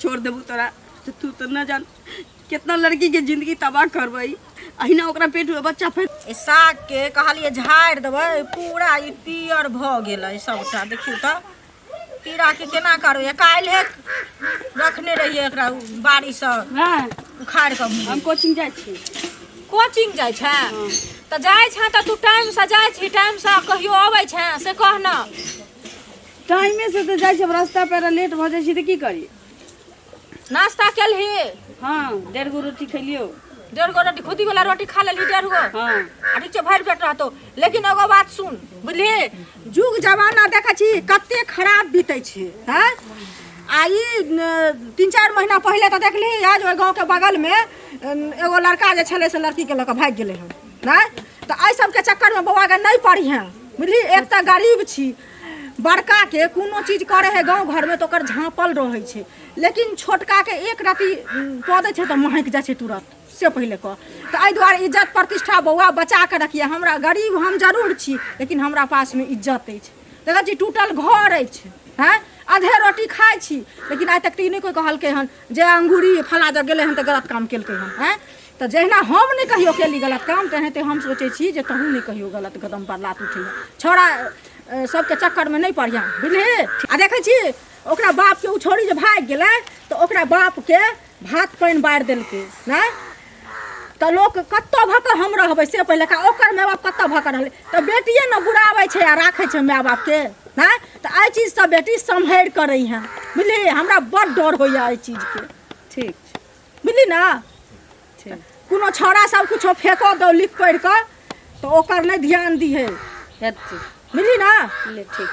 छोड़ देबू तोरा तऽ तू तऽ न जान कितना लड़की के जिंदगी तबाह करबै। अहिना ओकरा पेट में बच्चा फैल। ई सागके कहलियै झाड़ि देबै, पूरा ई पियर भऽ गेलै सबटा। देखियौ तऽ कीड़ाके केना करबै। काल्हिए रखने रहियै एकरा बाड़ीसँ उखाड़ि कऽ। हम कोचिंग जाइ छी। कोचिंग जाइ छै तऽ जाइ छै तऽ तू टाइमसँ जाइ छी, टाइमसँ कहियो अबै छै से कह ने। टाइमे से तऽ जाइ छी, रास्ता पेरा लेट भऽ जाइ छी तऽ की करी? नाश्ता केलही? हाँ, 1.5 गो रोटी खेलियो। 1.5 गो रोटी? खुदी वाला रोटी खा लेलही 1.5 गो? हाँ। आ ठीक छै, भरि पेट रहतौ। लेकिन एगो बात सुन, बुझलिही, जुग जमाना देखै छी कते खराब बीतै छै। हँ, आ ई 3-4 महीना पहिले तऽ देखलिही आज ओहि गाँवके बगलमे एगो लड़का जे छलै से लड़कीके लऽ कऽ भागि गेलै हन। नहि तऽ एहि सबके चक्करमे बौआके नहि पड़िहेँ, बुझलिही। एक तऽ गरीब छी, बड़काके कोनो चीज करै हइ गाँव घरमे तऽ ओकर झाँपल रहै छै, लेकिन छोटकाके एक रत्ती कऽ दै छै तऽ महकि जाइ छै तुरन्त। से पहिले कह तऽ एहि दुआरे इज्जत प्रतिष्ठा बौआ बचा कऽ रखिए। हमरा गरीब हम जरूर छी, लेकिन हमरा पासमे इज्जत अछि। देखै छी टूटल घर अछि, हँ, आधे रोटी खाइ छी, लेकिन आइ तक तऽ ई नहि कोइ कहलकै हन जे अंगूरी फला जग गेलै हन तऽ गलत काम केलकै हन। आँय, तऽ जहिना हम नहि कहियो केली गलत काम, तेनाहिते हम सोचै छी जे तहूँ नहि कहियो गलत कदम पर लात उठैहे। छौड़ा सबके चक्करमे नहि पड़िहे, बुझलिही। आ देखै छी ओकरा बापके, ओ छौड़ी जे भागि गेलै तऽ ओकरा बापके भात पानि बारि देलकै। नहि तऽ लोक कतऽ भऽ कऽ हम रहबै से पहिले का, ओकर माय बाप कतऽ भऽ कऽ रहलै? तऽ बेटिए ने बुराबै छै आ राखै छै माय बापके। नहि तऽ एहि चीजसँ बेटी सम्हरि कऽ रहिहेँ, बुझलिही। हमरा बड़ डर होइए एहि चीजके। ठीक छै। बुझली ने? ठीक। कोनो छौड़ा सब कुछो फेको दौ लिख पढ़ि कऽ तऽ ओकर नहि ध्यान दिहे। हेतै। बुझली ने? ले, ठीक।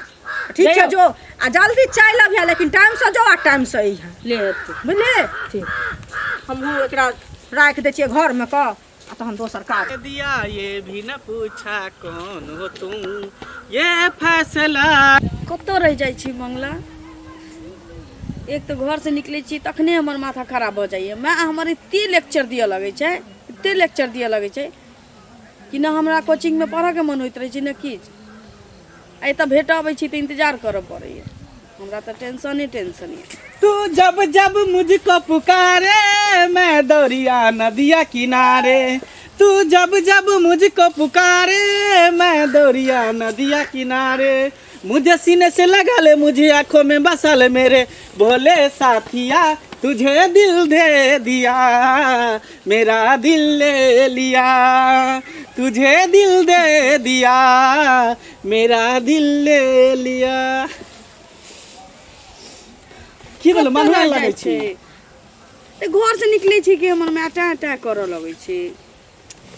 ठीक छै। जइयौ। जो आ जल्दी चलि अबिहे, लेकिन टाइमसँ जो आ टाइमसँ अइहे। ले, हेतै। बुझली? ठीक। हमहूँ एकरा राखि दै छियै घरमे कऽ आ तहन दोसर काज। दिया ये भी न पूछा कौन हो तुम, ये फैसला। कतऽ रहि जाइ छी मंगला? एक तऽ घरसँ निकलै छी तखने हमर माथा खराब भऽ जाइए। माय हमर एते लेक्चर दिअ लगै छै, एते लेक्चर दिअ लगै छै कि ने हमरा कोचिंगमे पढ़ऽके मन होइत रहै छै ने किछु। आ एतऽ भेटऽ अबै छी तऽ इन्तजार करऽ पड़ैए हमरा, तऽ टेंशने टेंशन यऽ। तू जब जब मुझको पुकारे, मैं दौड़िया नदिया किनारे। तू जब जब मुझको पुकारे, मैं दौड़िया नदिया किनारे। मुझे सीने से लगा ले, मुझे आंखों में बसा ले, मेरे भोले साथिया तुझे दिल दे दिया, मेरा दिल ले लिया। तुझे दिल दे दिया, मेरा दिल ले लिया। की भेलो? कतऽ मनुआ रहि लगै जाइ छी? तऽ घरसँ निकलै छी कि हमर माय टाँ टाँ करऽ लगै छै,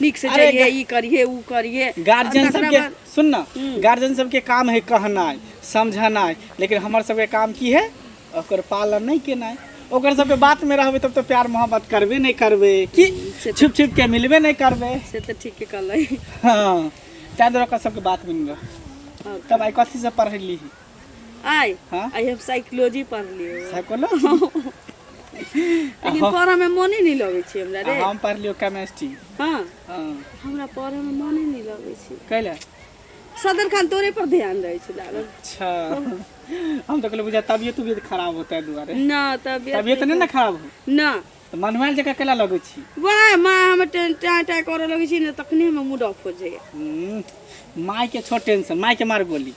नीक से अरे जइहे, ई करिहे, ऊ करिहे। गार्जियन आ तकरा सबके बाद सुन ना, गार्जियन सबके काम है कहनाइ समझनाइ, लेकिन हमर सबके काम की है? ओकर पालन नहि केनाइ। ओकर सबके बात में रहबै तब तऽ प्यार मोहब्बत करबे नहि करबै कि से तऽ छुप छुप के मिलबे नहि करबै। से तऽ ठीके कहलै। हाँ, ताहि दुआरे ओकर सबके बात में नहि रह। आओर तब आइ कथी सब पढ़ली? आइ? हाँ। आइ हम साइकोलॉजी पढ़लियै। साइकोलॉजी? लेकिन पढ़ऽ में मोने नहि लगै छै हमरा रे। हम पढ़लियो केमिस्ट्री। हाँ? हाँ। हमरा पढ़ऽ में मोने नहि लगै छै। कैला? सदर खान तोरे पर ध्यान रहै छै लागल। अच्छा, हम तऽ कहलियै बुझा तबियत उबियत खराब होता है दुआरे। ना, तबियत तबियत नहि ने खराब हो? ना। तऽ मनुआइल जकाँ कैला लगै छी? वाह माँ, हम टाँ टाँ करऽ लगै छी ने तखने हमर मूड ऑफ हो जाइए। माय के छोड़ टेंशन, माय के मार गोली।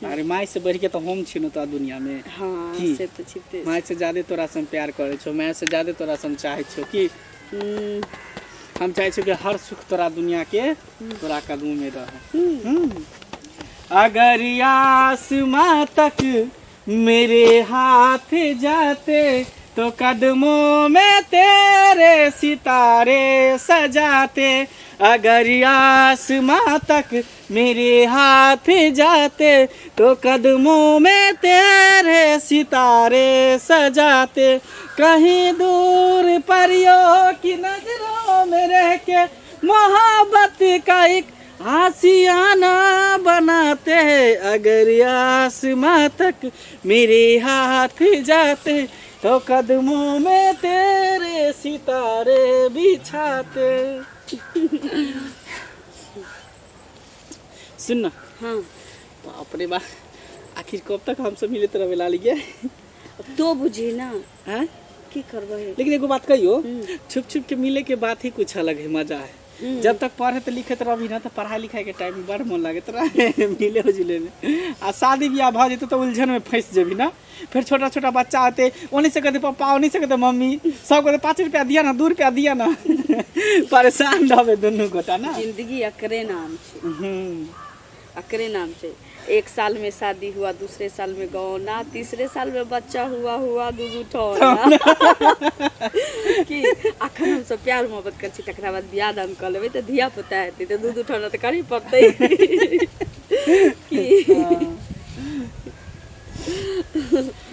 अरे माय से बढ़ के तऽ हम छी ने तोरा दुनिया में। हाँ। की? से तऽ छिते। माय से ज्यादा तोरा से हम प्यार करै छौ, माय से ज्यादा तोरा से हम चाहै छौ कि हम चाहै छियौ कि हर सुख तोरा दुनिया के तोरा कदम में रहे। अगर आसमां तक मेरे हाथ जाते तो कदमों में तेरे सितारे सजाते। अगर आसमां तक मेरे हाथ जाते तो कदमों में तेरे सितारे सजाते। कहीं दूर परियों की नजरों में रह के मोहब्बत का एक आशियाना बनाते हैं। अगर आसमां तक मेरे हाथ जाते तो कदमों में तेरे सितारे बिछाते। सुन ना। हाँ। बाप रे बा, आखिर कब तक हम सब मिलत रहे लाली के? अब तो बुझी ना। हैं? की करबै। लेकिन एगो बात कहियो, छुप छुप के मिले के बात ही कुछ अलग है, मजा है। जब तक पढ़े लिखत रहबी ना, तो पढ़ाई लिखाई के टाइम में बड़ मन लागत रहे मिले जुले में। आ शादी ब्याह भऽ जेतौ तऽ उलझन में फंसि जेबी ना। फिर छोटा छोटा बच्चा आते, ओने से कहते पप्पा, ओने से कहते मम्मी, सब कहते 5 रुपया दिया ना, 2 रुपया दिया ना। परेशान रहबे दुनू गोटा ना। जिंदगी अकरे नाम छै। अकरे नाम छै। एक साल में शादी हुआ, दूसरे साल में गौना, तीसरे साल में बच्चा हुआ, हुआ दू दू ठौना। कि अखन हम सब प्यार मोहब्बत करै छी, तकरा बाद बियाह दान कऽ लेबै तऽ धिया पुता हेतै तऽ दू दू ठौना तऽ करही पड़तै। कि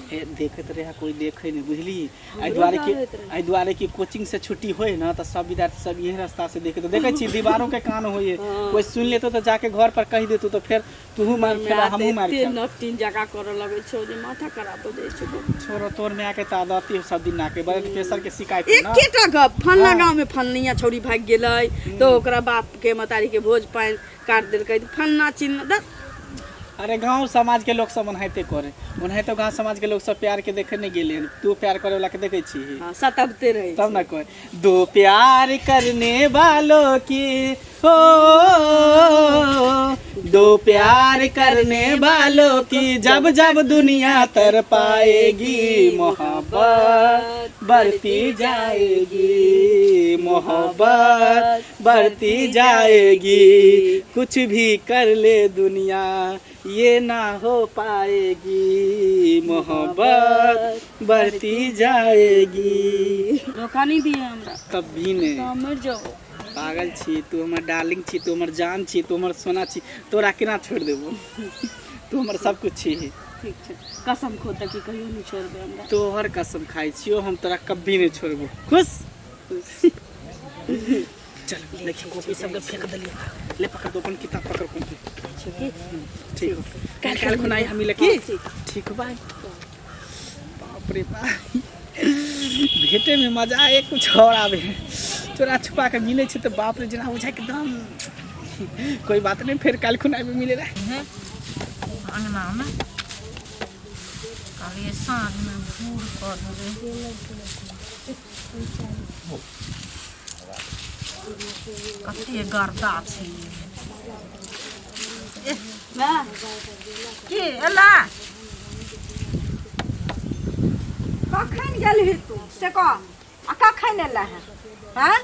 हे देखैत रहे, कोई देखे नहीं, बुझली? एहि दुआरे कि रहैत रहे। एहि दुआरे कि कोचिंग से छुट्टी होय ना, तऽ सब विद्यार्थी सब इहे रास्ता से देखे, देखै छी दीवारों के कान होइए। कोई सुन लेतो तऽ जाके घर पर कहि देतो, तऽ फेर तूहू मार खेबा, हमहूँ मार एते खेब। नटीन जकाँ करऽ लगै छौ जे माथा खराब हो जाइ छौ। छोरो, तोर माय के तऽ आदत ही सब दिन नाके ब्लड प्रेशर के शिकायत है ना। एकेटा गप, फलना गाँव में फलनिया छौड़ी भागि गेलै तऽ ओकरा बाप के महतारी के भोज पानि काटि देलकै, फलना चिलना दस। अरे गांव समाज के लोग सब ओनाहिते करे, ओनाहिते गांव समाज के लोग सब प्यार के देखे नहीं गेले हन। तू प्यार करे वाला के देखे छी? हाँ, सतबते रहे। तब ना कोई दो प्यार करने वालों की हो, दो प्यार करने वालों की जब जब दुनिया तर पाएगी, मोहब्बत बढ़ती जाएगी, मोहब्बत बढ़ती जाएगी। कुछ भी कर ले दुनिया, ये ना हो पाएगी, मोहब्बत बढ़ती जाएगी। धोखा नहीं दिए हमरा। कभी नहीं। तऽ हम मरि जाओ। पागल छी तू? हमर डार्लिंग छी तू, हमर जान छी तू, हमर सोना छी। तोरा केना छोड़ि देबो? तू हमर सब कुछ छी। ठीक छै, कसम खो तऽ कि कहियो नहि छोड़बै हमरा। तोहर कसम खाइ छियो, हम तोरा कभी नहीं छोड़बो। खुश? चल, देखिए कॉपी सब फेंक देलिए। ले पकड़ दो, अपन किताब पकड़, कॉपी। ठीक हो, काल काल खुनाई हम मिले की। ठीक हो, बाय। बाप रे बाप, भेटे में मजा आए कुछ और आवे है। चोरा छुपा के मिले छै तऽ बाप रे, जेना बुझाय एकदम। कोई बात नहीं, फिर काल खुनाई में मिले रहा। अंगनामे कहलियै साँझमे घूर कऽ देबै। कते गर्दा छै। माय। की एला? कखन गेलही तू से कह, आ कखन एला है? हँ,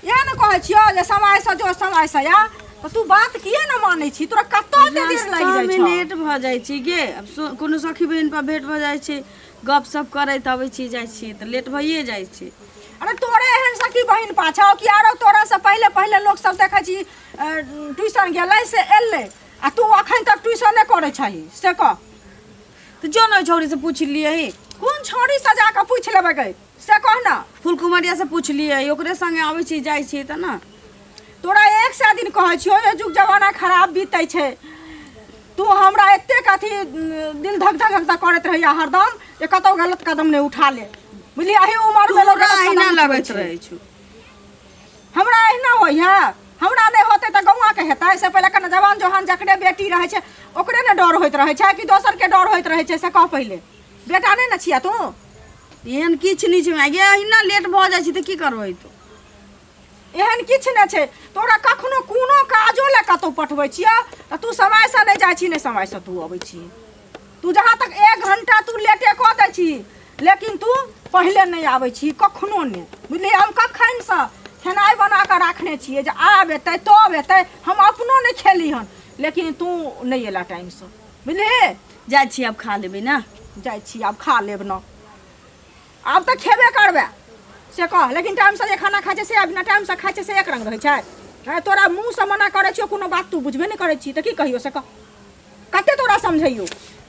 इएह ने कहै छियौ जे समयसँ जो, समयसँ आ, तऽ तू बात किए ने मानै छी? तोरा कतऽ एते देर लागि जाइ रास्तामे छौ? लेट भऽ जाइ छै गे। आब कोनो सखी बहिन पर भेंट भऽ जाइ छै, गप सप करैत अबै छी, जाइ छी तऽ लेट भइए जाइ छै। अरे तोरे एहन सखी बहिन पाछा कि आरो तोरा से पहिले पहिले लोक सब देखै छी ट्यूशन गेलै से एलै, आ तू अखन तक ट्यूशने करै छही, से कह। तऽ जो ने छौड़ी से पूछ लियै। कोन छौड़ी से जाकऽ पूछि लेबै गै, से कह ने। फुलकुमरिया से पूछ लियै, ओकरे संगे आबै छी जाइ छी तऽ ने। तोरा 100 दिन कहै छियौ जे जुग जमाना खराब बीतै छै। तू हमरा एतेक अथी दिल धक धक धक करैत रहैया हरदम जे कतौ गलत कदम नहि उठा ले, बुझलियै? एही उमर मे लोक तोरा गलत अहिना कदम उठबै लगैत छै। रहै छौ। हमरा अहिना होइए? हमरा नहि होतै तऽ गौआके हेतै? से पहिले कने जवान जोहान जकरे बेटी रहै छै ओकरे ने डर होइत रहै छै कि दोसरके डर होइत रहै छै, से कह पहिले। बेटा नहि ने छियै तू? एहन किछु नहि छै माय गे, अहिना लेट भऽ जाइ छै तऽ की करबै तू? एहन किछु नहि छै। तोरा कखनो कोनो काजो लए कतहु पठबै छियौ तऽ तू समयसँ नहि जाइ छी, नहि समयसँ तू अबै छी। तू जहाँ तक 1 घंटा तू लेटे कऽ दै छी, लेकिन तू पहिले नहि आबै छी कखनो नहि, बुझलियै? हम कखनसँ खेनाइ बना कऽ राखने छियै जे आब एतै तब एतै, हम अपनो नहि खेली हन, लेकिन तू नहि एला टाइमसँ, बुझलिही? जाइ छी, आब खा लेबै ने। जाइ छी आब खा लेब ने। आब तऽ खेबे करबै से कह, लेकिन टाइमसँ जे खाना खाइ छै से आ बिना टाइमसँ खाइ छै से एक रंग रहै छै? आँय, तोरा मुँहसँ मना करै छियौ, कोनो बात तू बुझबे नहि करै छी, तऽ की कहियौ से कह? कते तोरा समझैयौ?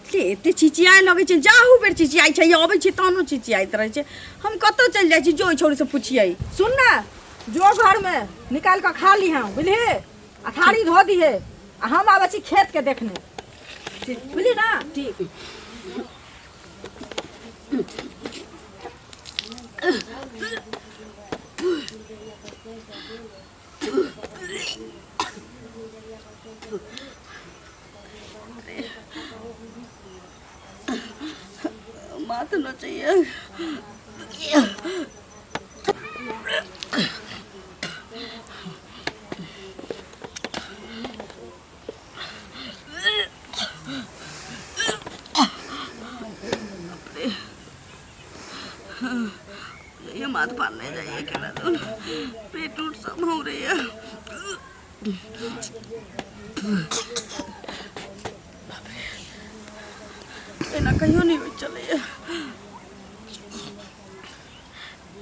के एते चिचियाए लगै छै? जाहू बेर चिचियाइ छै, अबै छै तहनो चिचियाइत रहै छै। हम कतऽ चलि जाइ छी? जो ओहि छौड़ी से पुछियै। सुन ने, जो घरमे निकालि कऽ खा लिहें, बुझलिही? आ थारी धो दिहे, आ हम आबै छी खेतके देखने, बुझली ने? ठीक। माथ नोचैया। ये माथ पार नहीं जाइए केना तो पेट उठ सब हो रही है। एना कहियो नहीं होइ चलैया।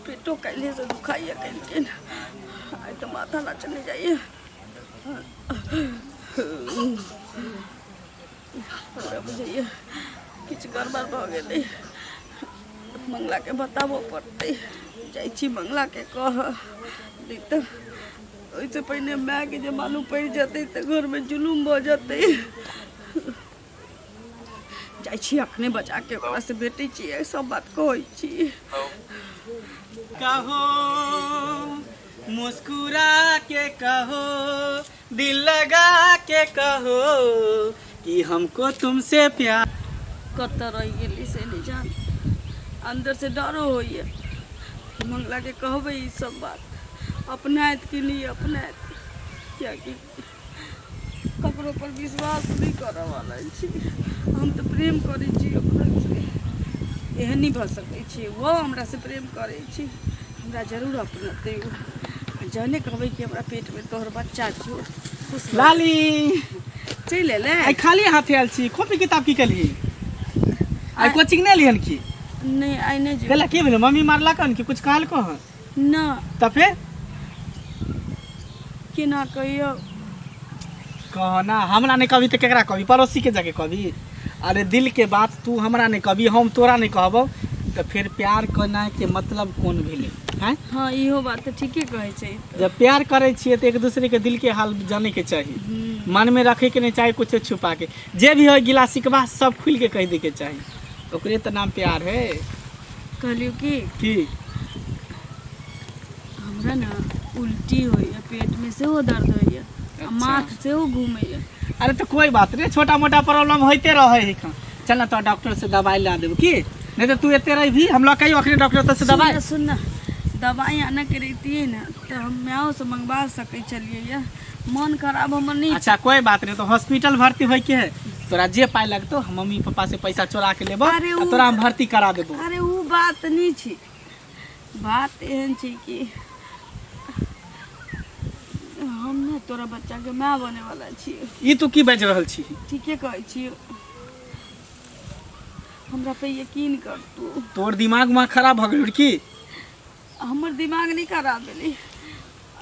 पेटो काल्हि से दुखाइया कलकिन, आइ तऽ माथा नचने जाइए। हमरा बुझैया किछु गड़बड़ भऽ गेलै। मंगलाके बताबऽ पड़तै। जाइ छी मंगलाके कहऽ, नहि तऽ ओहिसँ पहिने मायके जे मालूम पड़ि जेतै तऽ घरमे जुलुम भऽ जेतै। जाइ छी अखने बजाके ओकरासँ भेटै छियै, सब बात कहै छी। कहो मुस्कुरा के कहो, दिल लगा के कहो कि हमको तुमसे प्यार। कतऽ रहि गेली से नहि जान, अंदर से डरो होइए। मंगलाके कहबै ई सब बात, अपनायत कि नहि अपनायत, कियाकि ककरो पर विश्वास नहि करऽ वाला छी। हम तऽ प्रेम करै छी ओकरासँ, एहन नहि भऽ सकै छै। ओहो हमरासँ प्रेम करै छी, हमरा जरूर अपनेतै ओ। आ जहने कहबै कि हमरा पेटमे तोहर बच्चा छौ, खुश भऽ लाली चलि एलै। आइ खाली हाथे आयल छी, कॉपी किताब की केलही? आइ कोचिंग नहि एलिहन की? नहि, आइ नहि जेबै। कैला की भेलै? मम्मी मारलक हन कि कुछ कहलको हन? ना। तऽ फेर केना कहियौ? कह ना, हमरा नहि कहबी तऽ केकरा कहबी? पड़ोसी के जाके कहबी? अरे दिल के बात तू हमरा नहि कहबी, हम तोरा नहि कहबौ, तऽ फेर प्यार करनाइ के मतलब कोन भेलै? हैं? हँ, इहो बात तऽ ठीके कहै छै। जब प्यार करै छियै तऽ एक दूसरे के दिल के हाल जाने के चाही, मन में रखे के नहीं चाही कुछ छुपा के। जे भी हो गिला शिकवा सब खुल के कह दे के चाही, ओकरे तऽ नाम प्यार है। कहलियौ कि की? हमरा ने उल्टी होइए, पेटमे सेहो दर्द होइए आ माथ सेहो घूमैए। अरे तो कोई बात नहीं, छोटा मोटा प्रॉब्लम होते रहे है। चल ना तो डॉक्टर से दवाई ला देबो की, नहीं तो तू एते रही भी हम लोग कहियो अखने डॉक्टर से दवाई। सुन ना, दवाई आने के रहितियै ने तऽ हम माओ से मंगवा सकै छलियै। ये मन खराब हमर नहीं। अच्छा कोई बात नहीं, तो हॉस्पिटल भर्ती होय के है, तोरा जे पाई लगतो हम मम्मी पापा से पैसा चोरा के लेबो अरे आ तोरा हम भर्ती करा देबो। अरे उ बात नहीं छी, बात एहन छै कि हम ने तोरा बच्चा के माय बने वाला छी। ई तू की बाजि रहल छी? ठीके कहै छी, हमरा पे यकीन कर तू। तोर दिमाग उमाग खराब भऽ गेल की? हमर दिमाग नहीं खराब भेलै,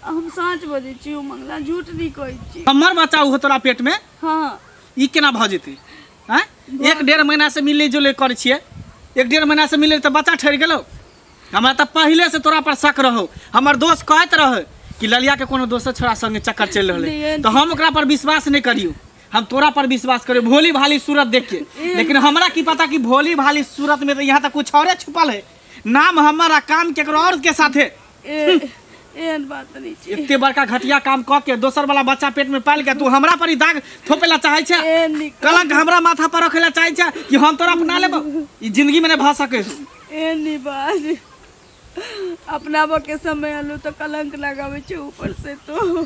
हम साँच बजै छी मंगला, झूठ नहीं कहै छी। हमर बच्चा ओहो तोरा पेट में? हाँ। ई केना भऽ जेतै? आँय, 1-1.5 महीना से मिलै जुलै करै छियै, 1-1.5 महीना से मिलै तऽ बच्चा ठहरि गेलौ। हमरा तऽ पहिले से तोरा पर शक रहो। हमर दोस्त कहैत रहे कि ललिया के कोनो दोसर छोरा संगे चक्कर चलि रहल है, तऽ हम ओकरा पर विश्वास नहीं करियो, हम तोरा पर विश्वास करियो भोली भाली सूरत देख के। लेकिन हमरा की पता कि भोली भाली सूरत में तो यहाँ तक कुछ औरे छुपल है, नाम हमर आ काम केकरो और के साथे। एहन बात नहीं छै। एते बड़का घटिया काम क के दोसर वाला बच्चा पेट में पाल के तू हमरा पर ही दाग थोपे ला चाहे छै, कलंक हमरा माथा पर रखे ला चाहे छै कि हम तोरा अपना लेबो? ई जिंदगी में नहीं भ सके। एहन नहीं बात, अपनाबऽ के समय आलू तो कलंक लगाबै छै ऊपर से, तो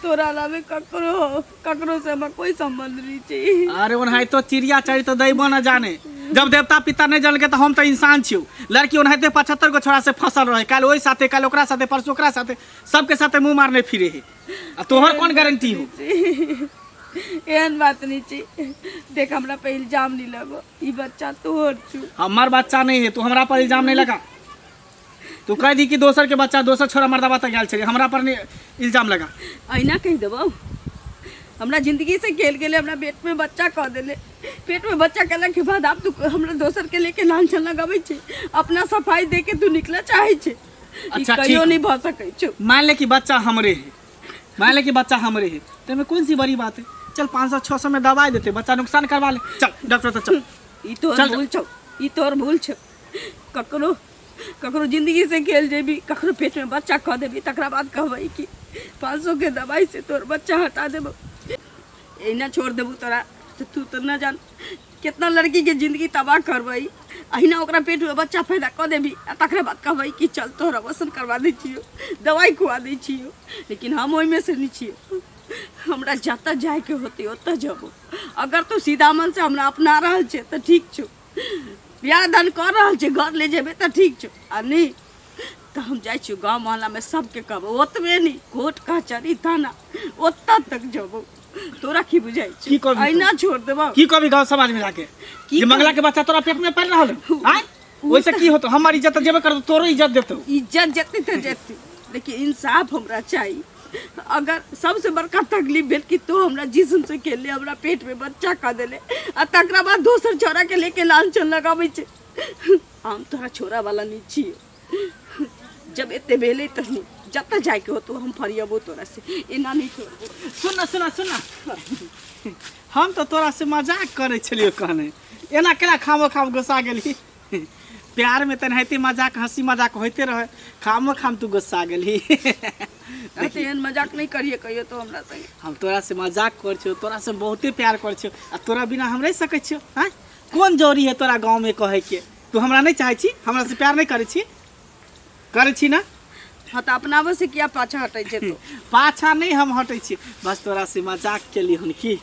तोरा अलावे ककरो ककरो से हमरा कोई संबंध नहीं छै। अरे ओनाहितो चिड़िया चढ़ी तो दैबो न जाने, जब देवता पिता नहीं जानके तो हम तो इंसान छियौ। लड़की ओनाहिते 75 गो छोड़ा से फसल रहे, काल्हि ओहि साथे, काल्हि ओकरा साथे, परसों ओकरा साथे, सबके साथे मुँह मारने फिरे है, आ तोहर कोन गारंटी हो? एहन बात नहीं छै, देख हमरा पे इल्जाम नहीं लगो, ई बच्चा तोहर छु। हमार बच्चा नहीं है, तू हमरा पर इल्जाम नहीं लगा। तू कह दी कि दोसर के बच्चा दोसर छोरा मर्दाबा तक गेल छलै, हमरा पर नहीं इल्जाम लगा। अहिना कहि देबौ, हमरा जिंदगी से खेल गेलै, हमरा पेट में बच्चा कह देले, पेट में बच्चा केला के बाद आब तू हमरा दोसर के लेके लांछन लगाबै छै, अपना सफाई दे के तू निकलऽ चाहै छै। अच्छा, कहियो ठीक। नहीं भऽ सकै छौ। मान ले कि बच्चा हमरे है, मान ले कि बच्चा हमरे है, तो में कौन सी बड़ी बात है? चल 500-600 में दवाई देते, बच्चा नुकसान करवा ले, चल डॉक्टर तो चल। ई तोहर चल। भूल छौ, ई तोहर भूल छौ। ककरो ककरो जिंदगी से खेल जेबी, ककरो पेट में बच्चा कह देबी, तकरा बाद कहबै कि 500 के दवाई से तोहर बच्चा हटा देबो, एना छोड़ देबो तोरा तो तू तो न जान कितना लड़की के जिंदगी तबाह करबै। अहिना ओकरा पेटमे बच्चा पैदा कऽ देबही आ तकरा बाद कहबै कि चल तोहर अबॉर्शन करवा दै छियौ, दवाइ खुआ दै छियौ। लेकिन हम ओहिमे से नहि छियौ। हमरा जतऽ जाइके होतै ओतऽ जेबौ। अगर तू सीधा मन से हमरा अपना रहल छै तऽ ठीक छौ, बियाह दान कऽ रहल छै, घर ले जेबै तऽ ठीक छौ, आ नहि तऽ हम जाइ छियौ गाँव मोहल्लामे सबके कहबौ। ओतबे नहि, कोर्ट कचहरी थाना ओतऽ तक जेबौ। तोरा की बुझाइ की छौ? कहबी तू? अहिना छोड़ देबौ? की कहबी गाँव समाज में जाके की जे मंगला के बच्चा तोरा पेट में पड़ रहल है? आँय? ओहिसे की होतो? हमर इज्जत तऽ जेबे करतो, तोरो इज्जत देतो। इज्जत जते तऽ जते, लेकिन इंसाफ हमरा चाही। अगर सबसे बड़का तकलीफ भेल कि तू हमरा जिस्म से खेलले, हमरा पेट में बच्चा कऽ देले आ तकरा बाद दोसर छौड़ा के लेके लांछन लगाबै छै। हम तोरा छोड़ा वाला नहीं छियै। जब एते भेलै तऽ जतऽ जाइके होतो हम फरियबो तोरा से, एना नहीं छोड़बो। सुन ना, सुन ना, सुन ना, हम तऽ तोरा से मजाक करै छलियौ कहने। एना केना खामो खाम गुस्सा गेलही? प्यार में तऽ एनाहिते मजाक हंसी मजाक होइते रहे। खामो खाम तू गुस्सा गेलही। तऽ एहन मजाक नहीं करिए कहियो तो हमरा संगे। हम तोरा से मजाक करै छियौ, तोरा से बहुते प्यार करै छियौ आ तोरा बिना हम रहि सकै छियौ? आँय, कोन जरूरी है तोरा गाँवमे कहैके? तू हमरा नहि चाहै छी? हमरा से प्यार नहि करै छी? करै छी ना? हाँ, तऽ अपनाबै से किया पाछा हटै छै तू? पाछा नहि हम हटै छी, बस तोरा से मजाक केली हन। की?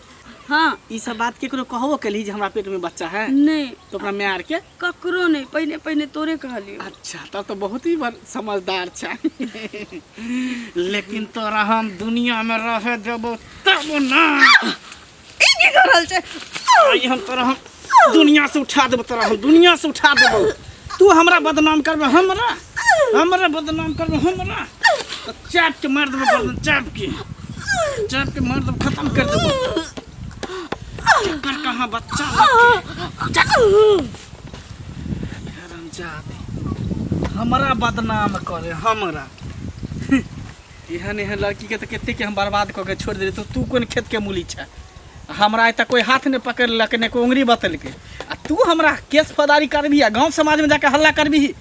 हाँ। ई सब बात केकरो कहबो केलही जे हमरा पेट में बच्चा है? नहीं। तो अपना माय आर के? ककरो नहीं, पहिने पहिने तोरे कहलियो। अच्छा, तब तो बहुत ही बड़ समझदार छै। लेकिन तोरा हम दुनिया में रहे देबो तब ना। ई की कर रहल छै? आई हम तोरा हम दुनिया से उठा देबो, तोरा हम दुनिया से उठा देबो। तू हमरा बदनाम करबे, हमरा हमरा बदनाम करबे हमरा तो चाप के मार देबो गर्दन, चाप के, चाप के मार देबो, खत्म कर देबो। चक्कर कहाँ बच्चा हरामजादे, हमरा बदनाम करे हमरा। एहन एहन लड़की के तऽ कते के हम बर्बाद कऽ के छोड़ि देली, तो तू कोन खेत के मूली छै? हमरा आइ तक कोई हाथ नहि पकड़लक, नहि कोई उंगली बतेलकै, आ तू हमरा केस फौजदारी करबही आ गाँव समाजमे जाके हल्ला करबही?